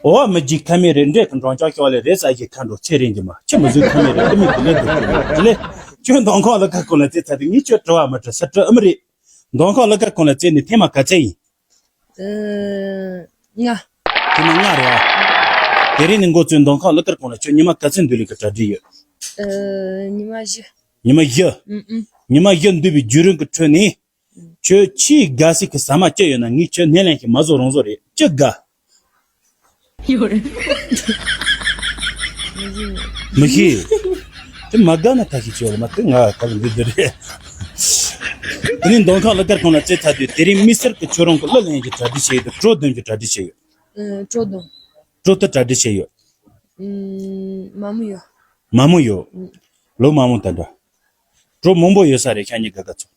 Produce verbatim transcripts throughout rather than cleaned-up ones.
འོ་བ་མི་འཇིགས་ཁ་མེད་རེད། འདྲེ་གི་འགྲོང་ཅག་ཤོག་ལེ་རེད། ས་ཡི་ཁ་འགྲོ་ཚེ་རིང་གི་མ་ཁྱི་མི་བཟོད་ཁ་མེད་རེད། ཏི་མི་གི་ལེ་འདུག་གི་ལེ། ཁྱོད་མདོ་ཁམས་གླུ་གར་ཁང་ལ་རྩེ་ཚ་དུས་ངས་ཁྱོད་དྲི་བ་མི་དྲི། ས་དྲི་ཨ་མི་རེད། མདོ་ཁམས་གླུ་གར་ཁང་ལ་རྩེ་ནས་ཐེངས་མ་ག་ཚད་ཡིན། ཨ། ལྔ། ཐེངས་མ་ལྔ་རེད་བ། དེ་རིང་ནས་འགོ་བཙུགས་མདོ་ཁམས་གླུ་གར་ཁང་ལ་ཁྱོད་ཉི་མ་ག་ཚོད་འདུག་ལེ་གི་གྲ་སྒྲིག་ཡོད། ཨ། ཉི་མ་བཞི། ཉི་མ་བཞི། ཨུ་ཨུ། ཉི་མ་བཞི་འདུག་པའི་བརྒྱུད་རིམ་གི་ཁྲོད་ནས། ཁྱོད་ཆེས་དགའ་སའི་གི་ཟ་མ་ཅི་ཡོད་ན་ངས་ཁྱོད་སྣེ་ལེན་ཞིག་མ་བཟོ་རང་བཟོ་རེད། ཅི་དགའ། ཡོད་རེད། མི་ཤེས། དེ་མ་དགའ་ན་ད་ཤི་ཆོག་ལ་མ་དེ་ང་ད་གི་འདི་འདི་རེད། དེ་ནས་མདོ་ཁམས་གླུ་གར་ཁང་ལ་རྩེ་ཚ་དུས་དེ་རིང་དམིགས་བསལ་གི་ཁྱོད་རང་གི་གླུ་ལེན་གྱི་གྲ་སྒྲིག་བྱས་ཡོད་དུས་བྲོ་འདོན་གྱི་གྲ་སྒྲིག་བྱས་ཡོད། ཨ། བྲོ་འདོན། བྲོ་དུ་གྲ་སྒྲིག་བྱས་ཡོད། ཨ། མ་མོ་ཡོད། མ་མོ་ཡོད། ཨ། ལོ་མ་མོ་དང་འདྲ། བྲོ་མང་པོ་ཡོད་ས་རེད་ཤ་ཉེ་དགའ་དགའ་ཚོ།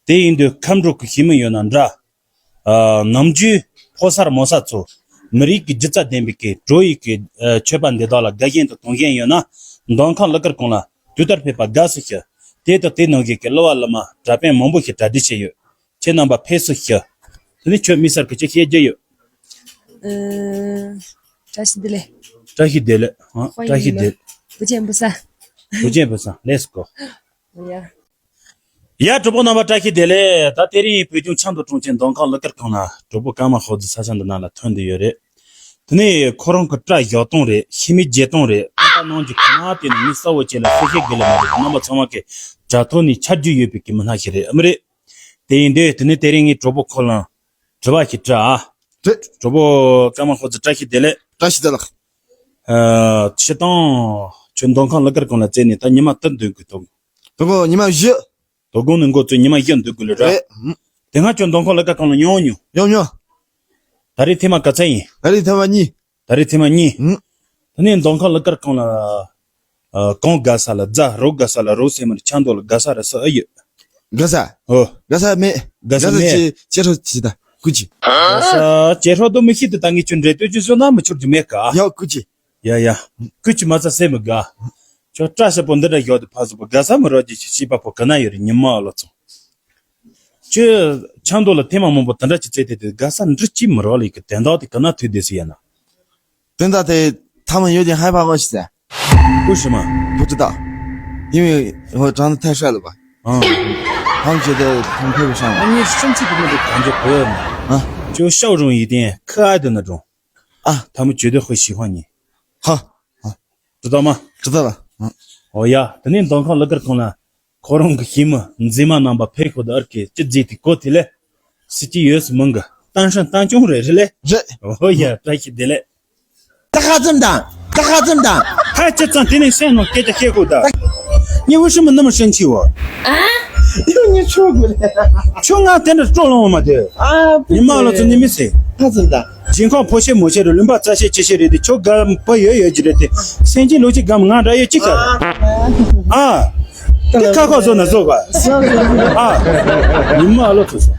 དེ་ཡིན་དུས་ཁམས་འགྲོ་གི་ཤི་མི་ཡོད་ན་འདྲ། ཨ། ནམ་རྒྱུན་ཕོ་གསར་མོ་གསར་ཚོ་མི་རིགས་ཀྱི་སྒྱུ་རྩལ་ལྡན་པའི་གི་བྲོ་ཡི་གི་ཨ། མཆོད་པ་འདི་དག་ལ་དགའ་ཞེན་དང་དུང་ཞེན་ཡོད་ན་མདོ་ཁམས་གླུ་གར་ཁང་ལ་དུས་ལྟར་ཕེབས་པ་དགའ་བསུ་ཞུ། དེ་དང་དེ་ནང་བཞིན་གྱི་གླུ་བ་གླུ་མ་གྲྭ་པ་མང་པོ་ཞིག་གྲ་སྒྲིག་བྱས་ཡོད། ཁྱེད་རྣམ་པ་ཕེབས་བསུ་ཞུ། དེ་ནས་ཁྱོད་དམིགས་བསལ་གྱི་ཅི་བཤད་རྒྱུ་ཡོད། ཨ། བཀྲ་ཤིས་བདེ་ལེགས། བཀྲ་ཤིས་བདེ་ལེགས། ཨ། བཀྲ་ཤིས་བདེ་ལེགས། བུ་ཆེན་བུ་ས། བུ་ཆེན་བུ་ས། Let's go། ཡ། ཡ། གྲོགས་པོ་རྣམ་པ་བཀྲ་ཤིས་བདེ་ལེགས། ད་དེ་རིང་བོད་ལྗོངས་ཆབ་མདོ་གྲོང་ཁྱེར་མདོ་ཁམས་གླུ་གར་ཁང་ལ་གྲོགས་པོ་ཀརྨ་ཧོར་རྫི་ས་ཆ་འདི་ནང་ལ་ཐོན་བསྡད་ཡོད་རེད། དེ་ནས་ཁོ་རང་གི་སྐྲ་བཞར་སྟངས་རེད། ཤི་མི་བརྗེ་སྟངས་རེད། ཨ་ད་ནང་གི་ཁ་ན་དེ་ནི་མི་གསལ་བོ་བྱས་ལ་སེ་ཤེ་དགེ་ལེ་མ་རེད། རྣམ་པ་ཚང་མ་གི་དྲ་ཐོག་ནས་ཆ་རྒྱུས་ཡོད་པའི་གི་མི་སྣ་ཞིག་རེད། ཨ་མི་རེད། དེ་ཡིན་དུས་དེ་ནས་དེ་རིང་ངས་གྲོགས་པོ་ཁོ་ལ་དྲི་བ་ཞིག་དྲི་ཨ། རེད། གྲོགས་པོ་ཀརྨ་ཧོར་རྫི་བཀྲ་ཤིས་བདེ་ལེགས། བཀྲ་ཤིས་བདེ་ལེགས། ཨ། སྤྱིར་བཏང་ཁྱོད་མདོ་ཁམས་གླུ་གར་ཁང་ལ་རྩེ་ནས་ད་ཉི་མ་དུ་འདོན་དགོས་དོ། གྲོགས་པོ་ཉི་མ་བཞི། དོ་དགོང་ནས་འགོ་བཙུགས་ཉི་མ་བཞི་འདུག་དགོས་ལོས་ར། རེད། དེ་སྔ་ཁྱོད་མདོ་ཁམས་གླུ་གར་ཁང་ལ་མྱོང་མྱོང་། མྱོང་མྱོང་། ད་རེས་ཐེངས་མ་ག་ཚད་ཡིན། ད་རེས་ཐེངས་མ་གཉིས། ད་རེས་ཐེངས་མ་གཉིས། ཨུ། ད་ནས་མདོ་ཁམས་གླུ་གར་ཁང་ལ། ཨ། གང་དགའ་ས་ལ་རྫ་རོ་དགའ་ས་ལ་རོ་སེ་མར་ཆབ་མདོ་ལ་དགའ་ས་ར་ས་ཨེ་ཡོད། དགའ་ས། ཨོ། དགའ་ས་མེད། དགའ་ས་དགའ་ས་མེད། ཅེ་ཅེ་ཧྲོ་ཅི་ད་ཀུ་ཅི། དགའ་ས་ཅེ་ཧྲོ་དུ་མི་ཤི་དུ་ད་ངས་ཁྱོད་འདྲེ་ལྟོས་ཅི་བཟོ་ན་མི་ཆོར་རྒྱུ་མེད་ག་ཡ་ཀུ་ཅི། ཡ་ཡ། ཀུ་ཅི་མ་ཚ་སེ་མི་དགའ། ཁྱོད་སྐྲ་ཞིབ་པོ་འདི་འདྲ་བཞག་དུས་ཕ་གཟུགས་པོ་དགའ་ས་མི་རོ་རྒྱུ་ཞིག་ཤེས་པ་པོ་ག་ན་ཡོད་རེད་ཉི་མ་ཨ་ལོ་ཚོ། ཁྱོད་ཆབ་མདོ་ལ་ཐེངས་མ་མང་པོ་དེ་འདྲ་ཅིག་བཙལ་ཏེ་དེ་དགའ་ས་འདྲི་ཅིག་མི་རོ་ལ་ཡི་གི་དན་རྟགས་དེ་ག་ན་ཐུག་བསྡད་སི་ཡ་ན། དན་རྟགས་དེ་他们有点害怕我是在 为什么？不知道，因为我长得太帅了吧。嗯。他们觉得很配不上我。你生气的那种感觉不要呢。啊。就笑容一点，可爱的那种。啊。他们绝对会喜欢你。好。啊。知道吗？知道了。嗯。哦呀，等你当看那个空了。 ཁོ་རང་གི་ཤི་མི་མཛེས་མ་རྣམ་པ་ཕེབས་ཤོག་ད་ཨར་ཀེ་ཅི་མཛེས་ཏེ་གོ་དེ་ལས། སྲིད་ཀྱི་ཡོད་སུ་མང་གི་ཏན་ཧྲན་ཏན་ཅུང་རེད་རེད་ལས། རེད། ཨོ་ཡ་བཀྲ་ཤིས་བདེ་ལེགས། ད་ཧ་ཙམ་དང་ད་ཧ་ཙམ་དང་། ཧ་ཅི་ཙང་དེ་ནས་སེམས་ནང་སྐད་ཆ་བཤད་དགོས་ད། 你为什么那么生气我？ ཡང་ཉི་ཆོ་དགོས་ལས། ཁྱོད་ང་དེ་འདྲ་སྤྲོ་ལངས་བ་མ་དེ། ཨ་ཉི་མ་ལོ་ཚོ་ནི་མི་སྲིད། ཧ་ཙམ་དང་། 情况迫切迫切的，轮把这些这些人的球杆不也有几人的，现金流去干嘛？俺这也去干。啊，这开口说能做吧？啊，你妈老头子，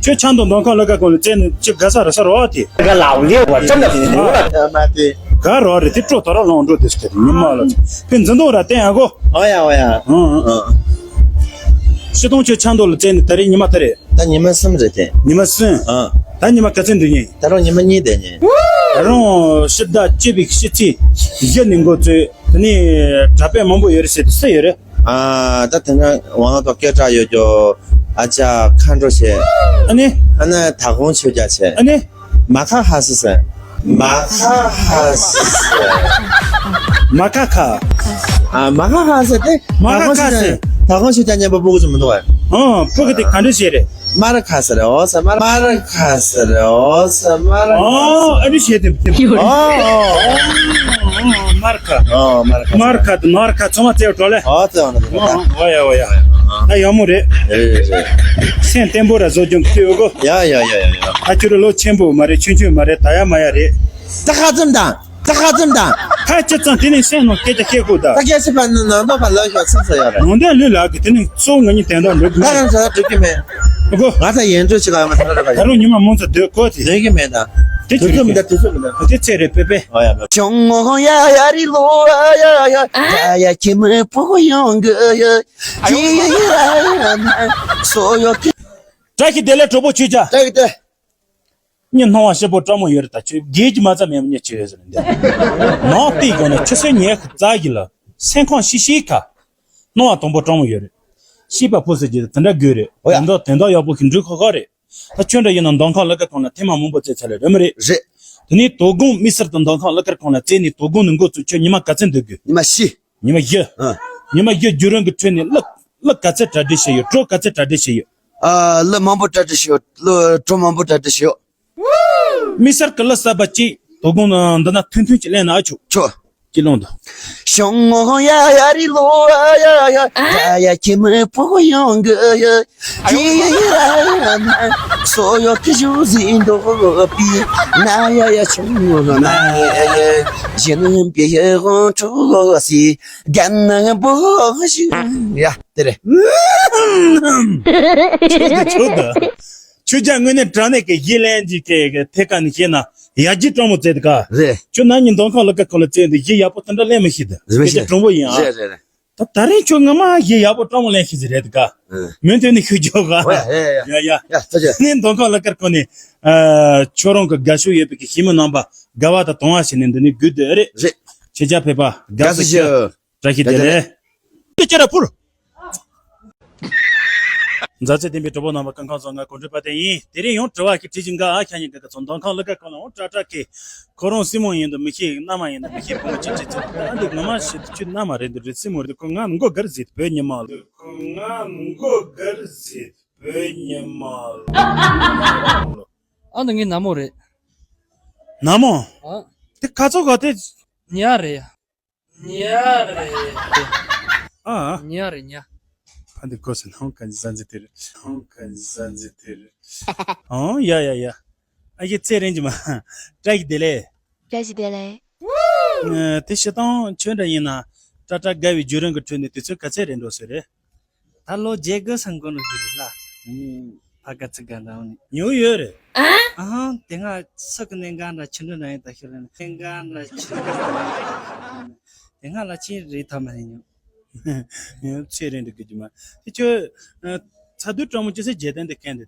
就抢到南康那个公司，真的就干啥的事儿啊的。这个老六，我真的服了。干啥的？这做到了杭州的事情，你妈老头子，跟真多的，等下个。哎呀，哎呀，嗯嗯嗯。 ཤི་སྟོང་ཁྱོད་ཆབ་མདོ་ལ་བཙལ་ནས་ད་རེས་ཉི་མ་ད་རེས། ད་ཉི་མ་གསུམ་རེད་དེ། ཉི་མ་གསུམ། ཨ། ད་ཉི་མ་ག་ཚོད་འདུག་ཉིན། ད་རུང་ཉི་མ་གཉིས་བསྡད་ཉིན། ད་རུང་ཕྱི་ཟླ་བཅུ་པའི་ཕྱི་ཚེས་བཞི་ནས་འགོ་བཙུགས་དེ་ནས་གྲྭ་པ་མང་པོ་ཡོད་རེད་ཟེར་དུས་སུ་ཡོད་རེད། ཨ། ད་དེ་ན་ཝང་ཏོ་སྐད་གྲགས་ཡོད་རྒྱུ་ཨ་ཅག་མཁའ་འགྲོ་བྱས། ཨ་ནི། ཨ་ན་ད་གོང་ཆོས་རྒྱལ་བྱས། ཨ་ནི། མ་ཁ་ཧ་སི་སི། མ་ཁ་ཧ་སི་སི། མ་ཁ་ཁ། ཨ། མ་ཁ་ཧ་སི་དེ། མ་ཁ་ཁ་སི། ད་གོང་ཞིག་ཀྱང་ཉན་པ་སྤུ་གུ་ཚོ་མི་འདུག་བ། ཨོ། སྤུ་གུ་དེ་ག་འདྲ་ཞིག་རེད། མ་ར་ཁ་སི་རེད། ཨོ་ས་མ་ར། མ་ར་ཁ་སི་རེད། ཨོ་ས་མ་ར། ཨོ། ཨ་འདྲ་ཞིག་དེ། ཨོ་ཨོ་ཨོ། མ་ར་ཁ། ཨོ་མ་ར་ཁ། མ་ར་ཁ་དང་ནོར་ཁ་ཚང་མ་བཙལ་བ་འགྲོ་ལེ། ཨོ་བཙལ་བ་ན་འགྲོ་ལེ། ཨོ་ཡ་ཨོ་ཡ། ད་ཡག་མོ་རེད། རེད་རེད་རེད། སེམས་བརྟན་པོ་ར་བཟོ་རྒྱུ་ཁུལ་འོ་གོ། ཡ་ཡ་ཡ་ཡ་ཡ། ད་ཁྱོད་ར་ལོ་ཆེན་པོ་མ་རེད། ཆུང་ཆུང་མ་རེད། ད་ཡ་མ་ཡ་རེད། ད་ཧ་ཙམ་དང་། ད་ཧ་ཙམ་དང་། ཧ་ཅི་ཙང་དེ་ནས་སེམས་ནང་སྐད་ཆ་བཤད་དགོས་ད། ད་སྐད་ཆ་པ་ནི་ནང་དོན་པ་ལ་ཤོག་ཚིག་ཚོ་ཡོད་རེད། ནང་དོན་ལུས་ལགས་ཀྱི་དེ་ནས་གཙོ་བོ་ང་གཉིས་དན་རྟགས་འགྲོ་གི་ད་མེད། རང་ཚོ་ད་འགྲོ་གི་མེད། འོ་གོ། ང་ཚ་ཡན་ཆོད་ཅིག་ཨ་མ་ད་ར་ར་ད་རུང་ཉི་མ་མང་ཚོ་སྡོད་གོ་དེ། སྡོད་གི་མེད་ད། དེ་དུས་ཚོད་མི་འདྲ་དུས་ཚོད་མི་འདྲ། དེ་ཚེ་རེད་པེ་པེ། ཨོ་ཡ་པེ། ཅོང་ངོ་ཡ་ཡ་རི་ལོ་ཡ་ཡ་ཡ་ཡ་ཁྱི་མི་ཕོ་ཡོང་གི་ཡ་ཡ་ཡ་སོ་ཡོ་ཁི། བཀྲ་ཤིས་བདེ་ལེགས་གྲོགས་པོ་ཆོས་རྒྱལ། བཀྲ་ཤིས་བདེ། ཉི་སྣང་བ་ཞེ་པོ་སྤྲང་མོ་ཡོད་རེད། ད་ཁྱོད་རྒས་ཀྱི་མ་རྩ་མེད་མ་ཉེ་ཆེ་ཡོད་ཟེར་འདི། ནང་བལྟས་དགོས་ན་ཆུ་སེར་ཉལ་ཁ་རྩ་གི་ལ་སེམས་ཁོང་ཤི་ཤི་ཁ། སྣང་བ་དང་པོ་སྤྲང་མོ་ཡོད་རེད། ཤེས་པ་ཕོ་ཟེར་གྱི་དེ་འདྲ་དགོས་རེད། ཨོ་ཡ། དོན་དག་དོན་དག་ཡག་པོ་ཞིག་འགྲུབ་ཁག་ཁག་རེད། ད་ཁྱོད་འདྲ་ཡིན་ན་མདོ་ཁམས་གླུ་གར་ཁང་ལ་ཐེངས་མ་མང་པོ་བཙལ་ཚར་ལེ་རེད་མ་རེད། རེད། དེ་ནས་དོ་དགོང་དམིགས་བསལ་དུ་མདོ་ཁམས་གླུ་གར་ཁང་ལ་བཙལ་ནས་དོ་དགོང་ནས་འགོ་བཙུགས། ཁྱོད་ཉི་མ་ག་ཚོད་འདུག་དགོས། ཉི་མ་བཞི། ཉི་མ་བཞི། ཨ། ཉི་མ་བཞི་བརྒྱུད་རིམ་གྱི་ཁྲོད་ནས་གླུ་གླུ་ག་ཚད་གྲ་སྒྲིག་བྱས་ཡོད། བྲོ་ག་ཚད་གྲ་སྒྲིག་བྱས་ཡོད། ཨ། གླུ་མང་པོ་གྲ་སྒྲིག་བྱས་ཡོད། གླུ་བྲོ་མང་པོ་གྲ་སྒྲིག་བྱས་ཡོད། དམིགས་བསལ་གྱི་གླུ་གསར་པ་གཅིག་དོ་དགོང་འདི་ན་ཐུང་ཐུང་ཅིག་ལེན་ན་ཆོག་ཆོག་ཅིག་ལོང་དང་། ཞང་ངོ་ཡ་ཡ་རི་ལོ་ཡ་ཡ་ཡ་ཡ་ཁྱི་མི་ཕོ་ཡོང་གི་ཡ་ཡི་ར་ན་སོ་ཡོ་ཁི་ཞུ་ཟིན་དོ་པི་ན་ཡ་ཡ་ཆུང་ངོ་ན་ཡ་ཡ་ཞི་ནི་པི་ཡ་ཧོ་ཁྲོ་སི་རྒན་ན་པོ་ཞུ་ཡ་དེ་རེད། ཆོད་དོ་ཆོད་དོ། ཆོས་རྒྱལ་དངོས་གནས་དྲང་གནས་ཀྱི་གཞས་ལེན་གྱི་གི་གི་ཐད་ཀ་ནས་བཤད་ན་ཡར་རྒྱས་སྤྲང་མོ་བཙལ་དུ་ག་རེད། ཁྱོད་ན་ནི་མདོ་ཁམས་གླུ་གར་ཁང་ལ་བཙལ་འདུག་གཞས་ཡག་པོ་དེ་འདྲ་ལེན་མི་ཤེས་དུ། རེད་སྐད་ཆ་རེད། དྲང་པོ་ཡིན་ཨ། རེད་རེད་རེད། ད་ད་རིང་ཁྱོད་ངོ་མ་གཞས་ཡག་པོ་སྤྲང་མོ་ལེན་ཤེས་ཟིན་རེད་དུ་ག་རེད། མུ་མཐུད་ནས་ཤུགས་རྒྱག་ག་ཨོ་ཡ་ཡ་ཡ། ཡ་ཡ། ཡ་ཐུགས་རྗེ་ཆེ། ནི་མདོ་ཁམས་གླུ་གར་ཁང་ནས་ཨ་ཁྱོད་རང་གི་དགའ་ཤོས་ཡོད་པའི་གི་གཞས་མི་རྣམ་པ་དགའ་བ་དང་དུང་བ་བྱས་ནས་འདི་ནས་སྒུག་བསྡད་རེད། རེད། ཁྱེད་ཅག་ཕེབས་པ་དགའ་བསུ་ཞུ། བཀྲ་ཤིས་བདེ་ལེགས། ཅེ་ར་ཕུར། མཛའ་བརྩེ་ལྡན་པའི་གྲོགས་པོ་རྣམ་པ་སྐུ་ཁམས་བཟང་། ང་གོ་འདྲི་པ་དེ་ཡིན། དེ་རིང་ཡང་དྲི་བ་ཞིག་དྲི་བཞིན་ག་ཨ་ཁྱ་ཉིན་ག་ག་ཚོ་མདོ་ཁམས་གླུ་གར་ཁང་ལ་འོང་ཀྲ་ཀྲ་ཁེ། ཁོ་རང་སྲིང་མོ་ཡིན་དུ་མི་ཤེས། མནའ་མ་ཡིན་དུ་མི་ཤེས། བུ་མོ་ཅི་ཅི་ཚོ་ད་འདི་ངོ་མ་ཤེས་དུ་ཁྱོད་མནའ་མ་རེད་འདུག་རེད། སྲིང་མོ་རེད། ཁོ་ང་མགོ་གར་ཟིད་བོད་ཉི་མ་ལ། ཁོ་ང་མགོ་གར་ཟིད་བོད་ཉི་མ་ལ། ཨ་ནི་ངའི་ནག་མོ་རེད། ནག་མོ། ཨ། དེ་ཁ་ཚོ་ག་དེ། ཉ་རེད། ཉ་རེད། ཨ། ཉ་རེད་ཉ། ཕ་འདི་གོ་སོང་། ནང་ག་ཟ་འཛི་དེ་རེད། ནང་ག་ཟ་འཛི་དེ་རེད། ཨོ་ཡ་ཡ་ཡ། ཨ་ཡེ་ཚེ་རིང་གི་མ། བཀྲ་ཤིས་བདེ་ལེགས། བཀྲ་ཤིས་བདེ་ལེགས། ཨ། དེ་སྤྱིར་བཏང་ཁྱོད་འདྲ་ཡིན་ན་ཀྲ་ཀྲ་དགའ་བའི་བརྒྱུད་རིམ་གྱི་ཁྲོད་ནས་དུས་ཚོད་ག་ཚད་རིང་འགྲོ་སྲིད་རེད། ད་ལོ་བརྒྱད་དགུ་སང་གོ་ནོ་ཞིག་རེད་ལ། ཕ་ག་ཚི་ག་འདྲ་བ་ནི་ཉོ་ཡོད་རེད། ཨ་ཧང་དེ་སྔ་སུ་གི་གནད་འགག་འདྲ་ཆུ་འདྲ་ན་ཡིན་ད་ཤི་རེད། གནད་འགག་འདྲ་ཆུ་འདྲ་ན་ཡིན། དེ་སྔ་ལ་ཆེ་རེད་ཐ་མ་ནི་ཉོ། ཚེ་རིང་འདི་གི་རྒྱུ་མ་དེ་ཁྱོད་ཚ་དུས་སྤྲང་མོ་ཅི་སེ་རྗེས་དྲན་དེ་གན་དེ།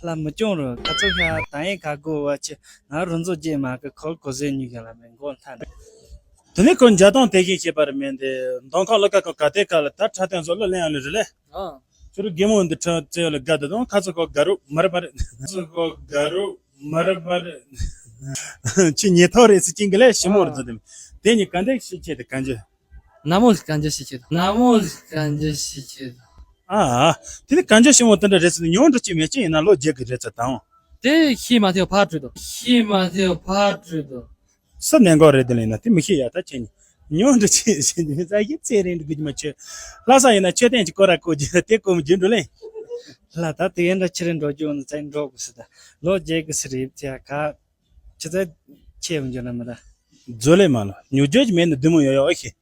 ལྷ་མི་སྐྱོང་རུ་ཁ་ཚོ་ཤ་ད་ཡིན་ག་གོ་བ་ཆེ་ང་རུ་མཛོ་རྗེས་མ་གི་ཁོལ་གོ་ཟེ་ཉུ་ག་ལ་མེ་མགོ་མཐའ་འདྲ། དེ་ནས་ཁོ་འཇའ་དང་དེ་བཞིན་ཤེས་པར་མེད་འདི་མདོ་ཁམས་གླུ་གར་ཁང་ག་དེ་ག་ལ་ད་ཁྲ་ཐོན་བཟོ་གླུ་ལེན་ཡང་ལེ་རེད་ལེ། ཨ། ཁྱོད་རུ་རྒན་མོ་འདི་ཁྲ་བཙལ་ཡོད་ལ་དགའ་དུ་དང་ཁ་ཚོ་ཁོ་དགའ་རུ་མ་རེད་མ་རེད། ཁ་ཚོ་ཁོ་དགའ་རུ་མ་རེད་མ་རེད། ཁྱི་ཉེ་ཐོག་རེད་སི་ཅིང་གི་ལེ་ཞི་མོ་རུ་ཚོ་དེ་དེ་ཉི་ག་འདེགས་ཤི་ཆེ་དེ་གང་ཅི། ན་མོ་གང་ཅི་ཤི་ཆེ་དང་། ན་མོ་གང་ཅི་ཤི་ཆེ་དང་། ཨ། དེ་ནི་གང་ཅི་ཞི་མོ་དེ་འདྲ་རེད་ཟེར་ནས་ཉོ་འགྲོ་ཅི་མེད་ཅི་ཡིན་ན་ལོ་བརྒྱད་གི་རེད་ཚ་དང་། དེ་ཤི་མ་ཐེའོ་ཕར་བྲོས་དོ། ཤི་མ་ཐེའོ་ཕར་བྲོས་དོ། སུ་ནན་གོ་རེད་དེ་ལེན་ན་དེ་མི་ཤེས་ཡ་ད་ཁྱེད་ཉོ་འགྲོ་ཅི་ཟེར་ནས་ས་ཡི་ཚེ་རིང་འགྲོ་གི་མ་ཆོད། ལྷ་ས་ཡིན་ན་མཆོད་རྟེན་གྱི་སྐོར་ར་བཀོད་རྒྱུ་དེ་བཀོད་མི་རྒྱུ་འགྲོ་ལེ། ལྷ་ད་དེ་འདྲ་ཁྱེད་རང་འགྲོ་རྒྱུ་ནི་ཚེ་འགྲོ་དགོས་སི་ད་ལོ་བརྒྱད་གི་སི་རེད་ཚེ་ག་ཅི་ཚེ་ཁྱེད་འོང་རྒྱུ་ན་མི་ད། མཛོ་ལེ་མ་ལ་ཉོ་རྒྱུ་ཅི་མེད་ནི་བདུད་མོ་ཡོ་ཡོ་ཨེ་ཤེས།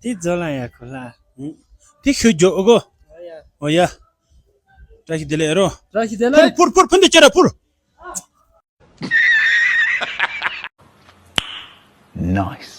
དེ་མཛོ་ལ་ཡ་ཁོ་ལ། དེ་ཤོད་རྒྱུ་ཨོ་གོ། ཨོ་ཡ། བཀྲ་ཤིས་བདེ་ལེགས་རོ། བཀྲ་ཤིས་བདེ་ལེགས། ཕུར་ཕུར་ཕུར་འདི་ཅི་ར་ཕུར། Nice.